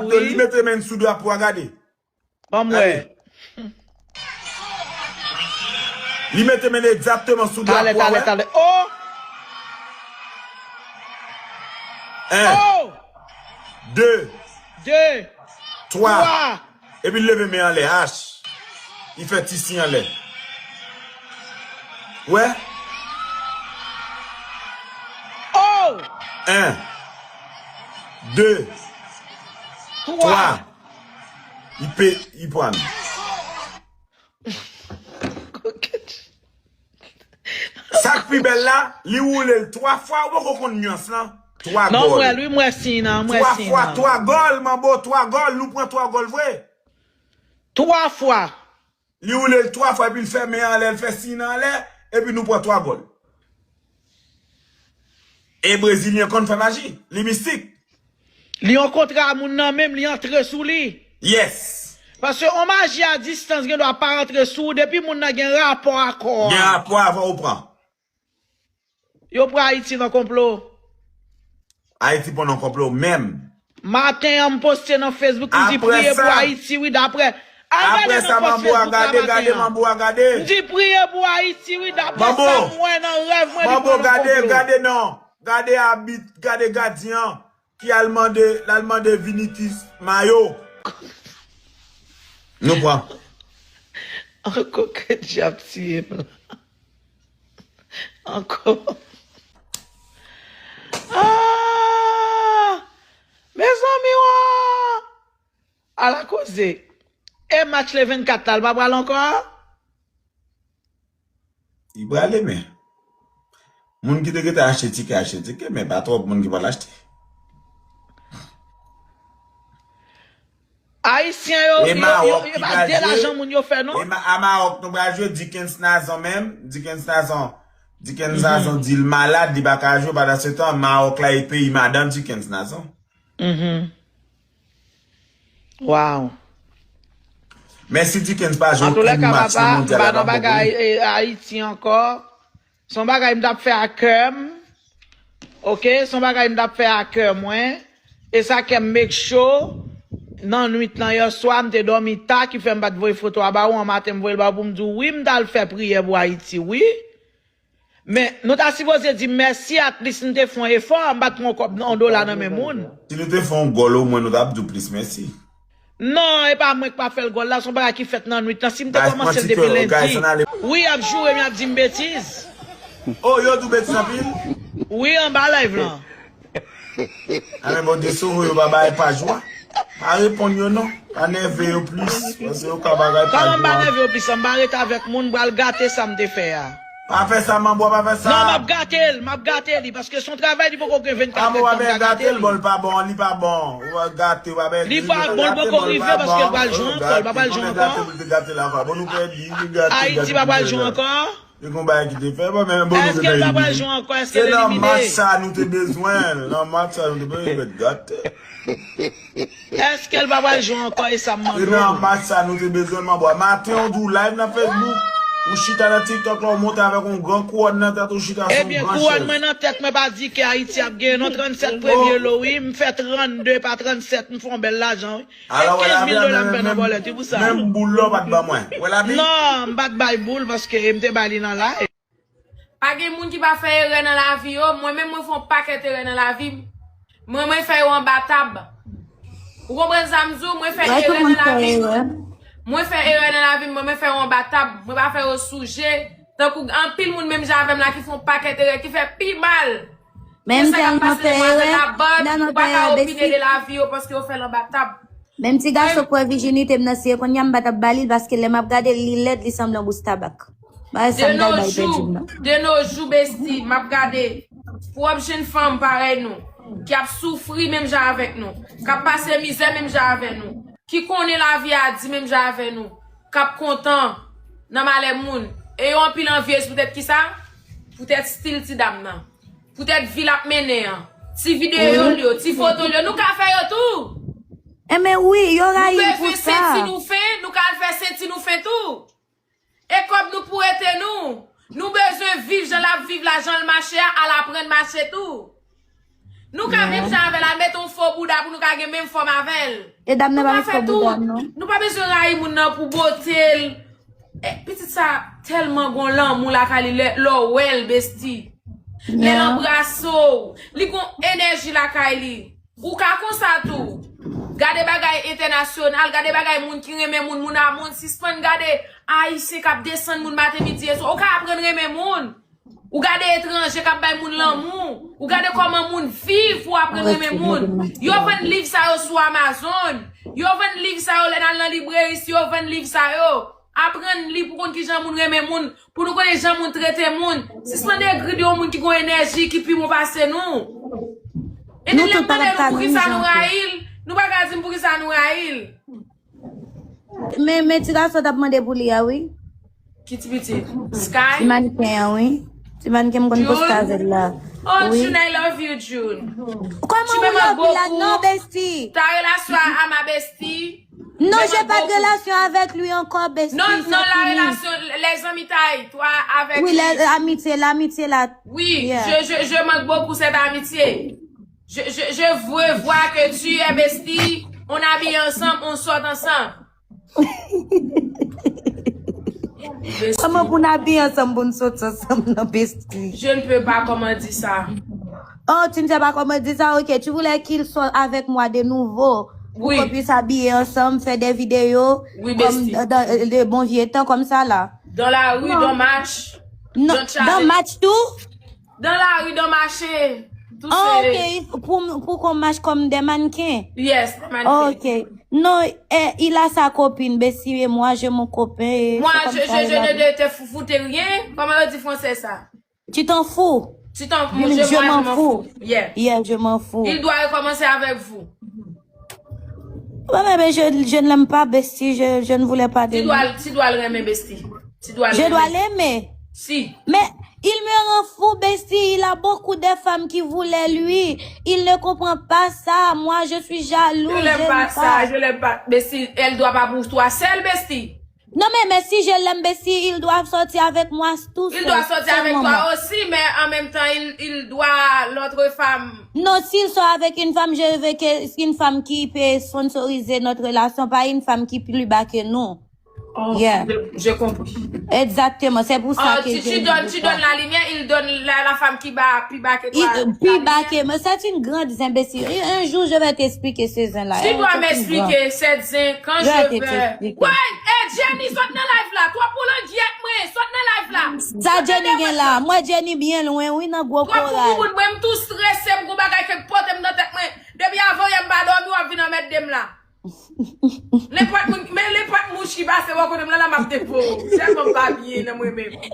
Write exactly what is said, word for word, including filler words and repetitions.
Li mete men sou drapo a, gade. Ban m wè. Li mete men egzakteman sou drapo a, wè. Talè, talè, talè. Oh! En. Oh! De. De. Twa. Twa. Epi l leve men anlè, H. Li fè ti siy anlè. Wè. Oh! En. De. Twa. Twa. Li pe, li pran. Sa k pi bèl la, li woule l twa fwa, ou poko konn nyans lan. Twa gòl. Non, m wè l, wi, m wè siy nan, m wè siy nan. Twa fwa, twa gòl, manbo, twa gòl, nou pran twa gòl vre. Twa fwa. Li woule l twa fwa, epi l fè men anlè, l fè siy nan anlè, epi nou pran twa gòl. E Brezilyen konn fè maji, li mistik. Li yon kontra moun nan menm, li antre sou li. Yes. Paske yon maji a distans gen dwa pa antre sou ou, depi moun nan gen rapò a kò a. Gen rapò avè w, ou pran. Yo pran Ayiti nan konplo. Ayiti pran nan konplo menm. Maten an, m poste nan Facebook, m di priye pou Ayiti, wi, daprè. Al gade nan post Facebook la maten an. Apre sa, manbo a gade, gade, manbo a gade. M di priye pou Ayiti, wi, daprè sa m wè nan rèv mwen, li pran nan konplo. Manbo, gade, gade non. Gade abit, gade gadyen an ki al mande, l al mande Vinitis mayo. Nou pran. Ankò ke dyab tiye m la. Ankò. Ah! Mezanmi, wa! Ala koze. E match le vennkat la, l pa pral ankò? Li prale, men. Moun ki te gentan achte tikè, achte tikè, men pa twòp moun ki pral achte. Ayisyen yo, yo, yo, yo pa de lajan moun yo fè, non. E Ma-, a Mawòk, nou pral jwe Dickens Nazon menm. Dickens Nazon, Dickens Nazon di l malad, li pa ka jwe. Pandan se tan, Mawòk la e peyi madan Dickens Nazon. Mhm. Wow. Mèsi Dickens pa jwe kou match nan mondyal la, pa bon pou li. Antouka, papa, m pa nan bagay, eh, Ayiti ankò. Se yon bagay m t ap fè a kè m. Oke, se yon bagay m t ap fè a kè mwen. E sa kè m make sure. Nan nwit lan yèswa, m te dòmi ta, ki fè m pa t voye foto a ba ou. An maten, m voye l ba ou pou m di w, wi, m t al fè priyè pou Ayiti, wi. Men, nou ta sipoze di mèsi, at least m te fè yon efò, m pa t pran yon kòb, yon dola nan men moun. Si nou te fè yon gòl, omwen nou t ap di w plis mèsi. Non, e pa mwen k pa fè l gòl la, se yon bagay ki fèt nan nwit lan. Si m te kòmanse l depi lendi, wi, y ap joure m, y ap di m betiz. Oh, yo di w betiz anpil? Wi, anba live lan. A men Bondye sove yo, pa bay paj ou a. Pa reponn yo non. Pa nève yo plis. Paske yo ka bagay paj ou a. Kòman m pa nève yo plis? M pa ret avèk moun, m pral gate sa m te fè a. Pa fè sa, manbo, pa fè sa. Non, m ap gate l, m ap gate li, paske se yon travay li poko gen vennkat èdtan m ka gate li. Bon, li pa bon, li pa bon. Ou pa gate, ou pa bèl. Li pa bon, li poko rive paske l pral jwe ankò, li pa pral jwe ankò. Gate, li te gate la, bon, nou pèdi, li gate, Ayiti pa pral jwe ankò. Li gon bagay ki te fè, bon, men bon, nou te pèdi. Èske l pa pral jwe ankò? Èske l elimine? Se nan match sa nou te bezwen l. Nan match sa nou te bezwen l, gate. Èske l pa pral jwe ankò, e sa m mande w? Se nan match sa nou te bezwen l, manbo. Maten, ou di w live nan Facebook, ou chita nan TikTok la, ou monte avèk yon gran kouwòn nan tèt, ou chita sou yon gran chèz. Ebyen, kouwòn mwen nan tèt mwen pa di ke Ayiti ap genyen, non, trannsèt premye lo, wi. M fè trannde pa trannsèt, m fè yon bèl lajan, wi. E kenz mil dola m fè nan bòlèt, wi, pou sa. Menm boul la, ou pa t ban mwen. Wè lavi? Non, m pa t bay boul, paske m te bay li nan live. Pa gen moun ki pa fè erè nan lavi yo. Mwen menm, mwen fè yon pakèt erè nan lavi m. Mwen, mwen fè yo anba tab. Ou konprann sa m di w? Mwen fè erè nan lavi m. Mwen fè erè nan lavi m, mwen, mwen fè yo anba tab. Mwen pa fè yo sou je. Tankou anpil moun menm jan avè m la ki fè yon pakèt erè, ki fè pi mal. Gen sa k ap pase demoiselle la, but ou pa ka opine de lavi yo paske yo fè l anba tab. Menm ti gason k pran vijinite m nan, si e kounye a m pa t ap ba li l, paske lè m ap gade l, li lèd, li sanble yon bous tabak. Bagay sa m t al bay pèdi m nan. De nos jours, bestie, m ap gade pwòp jenn fanm parèy nou, ki ap soufri menm jan avèk nou, k ap pase mizè menm jan avè nou, ki konnen lavi a di menm jan avè nou, k ap kontan nan malè moun. E yo anpil anvyez poutèt kisa? Poutèt stil ti dam nan. Poutèt vi l ap mennen an. Ti videyo l yo, ti foto l yo, nou ka fè yo tou. Enben wi, yo rayi l pou sa. Nou bezwen senti nou fen, nou ka al fè senti nou fen tou. E kòb nou pou rete nou. Nou bezwen viv jan l ap viv la, jan l mache a, al aprann mache tou. Nou ka menm jan avè l, al mete yon fo bouda pou nou ka gen menm fòm avè l. E dam nan pa met fo bouda, non. Nou pa bezwen rayi moun nan pou bote l. E, pitit sa tèlman gon lanmou lakay li, lè, lè w wè l, besti. Lè l anbrase w, li gon enèji lakay li. Ou ka konsa tou. Gade bagay entènasyonal, gade bagay moun ki renmen moun, moun a moun, sispann gade Ayisyen k ap desann moun maten, midi e swa. Ou ka aprann renmen moun. Ou gade etranje k ap bay moun lanmou. Ou gade kòman moun viv pou aprann renmen moun. Yo vann liv sa yo sou Amazon. Yo vann liv sa yo lè n al nan libreri, si yo vann liv sa yo. Aprann li pou konn kijan moun renmen moun, pou nou konnen jan moun trete moun. Sispann egri de yon moun ki gon enèji, ki pi bon pase nou. E nou tout pa mande nou poukisa nou rayi l, nou pa ka di m poukisa nou rayi l. Men, men ti gason t ap mande pou li a, wi. Ki ti pitit? Sky? Ti mannequin an, wi. Ti mannequin m konn poste avè l la. Oh, June, I love you, June. Kòman ou love la? Non, bestie. Ta relasyon a ma bestie. Non, j'ai pas de relation avec lui encore, bestie. Non, non, la relation, les amis taille, toi avec lui. Oui, les amitiés, l'amitié là. Oui, je, je, je manque beaucoup cette amitié. Je, je, je veux voir que tu es bestie, on habille ensemble, on sort ensemble. Kòman pou n abiye ansanm pou n soti ansanm nan bestie? Je ne peux pas, comment dire ça? Oh, tu ne sais pas comment dire ça? Ok, tu voulais qu'il soit avec moi de nouveau pour qu'on puisse habiller ensemble, faire des vidéos comme dans, dans de bons vieux temps comme ça là. Dans la rue, dans match, dans match tout? Dans la rue, dans mache. Tout se... Ah, ok, pou, pou qu'on marche comme des mannequins. Yes, des mannequins. Ok. Non, eh, il a sa copine, bestie, et moi, j'ai mon copain, et... Moi, je, je, je ne te, te fou, fou, te rien. Comment on dit français ça? Tu t'en fous. Tu t'en fous, je m'en fous. Yeah. Yeah, je m'en fous. Il doit recommencer avec vous. Ouais, mais je, je ne l'aime pas, bestie. Je, je ne voulais pas de lui. Tu dois, tu dois le renmen, bestie. Tu dois l'aimer. Je dois l'aimer. Si. Mais il me rend fou, bestie. Il a beaucoup de femmes qui voulaient lui. Il ne comprend pas ça. Moi, je suis jaloux. Je l'aime pas ça. Je l'aime pas. Bestie, elle doit pas pour toi seule, bestie. Non, mais, mais si je l'aime, bestie, il doit sortir avec moi tout seul. Il doit sortir avec toi aussi, mais en même temps, il, il doit l'autre femme. Non, s'il sort avec une femme, je veux que une femme qui peut sponsoriser notre relation, pas une femme qui est plus bas que nous. Oh, yeah. Je, je compris. Exactement, c'est pour ça que tu, tu donnes, tu donnes la lumière, il donne la, la femme qui bat, plus bas que toi. Pi bas que moi, c'est une grande imbécile. Un jour, je vais t'expliquer ce zen-là. Tu dois m'expliquer cette zen quand je vais. Ouais, eh, Jenny, sot nan live la. Twòp pou langyèt mwen, sot nan live la. Sa Jenny gen la? Mwen Jenny byen lwen, wi, nan gwo koral. Twòp pou moun, mwen m tou strese, m gon bagay ke pote m nan tèt mwen. Depi avan yè m pa dòmi, w ap vin anmède m la. Nenpòt moun, men nenpòt mouch ki pase bò kote m la, la m ap depo. Tèlman m pa byen nan mwen menm.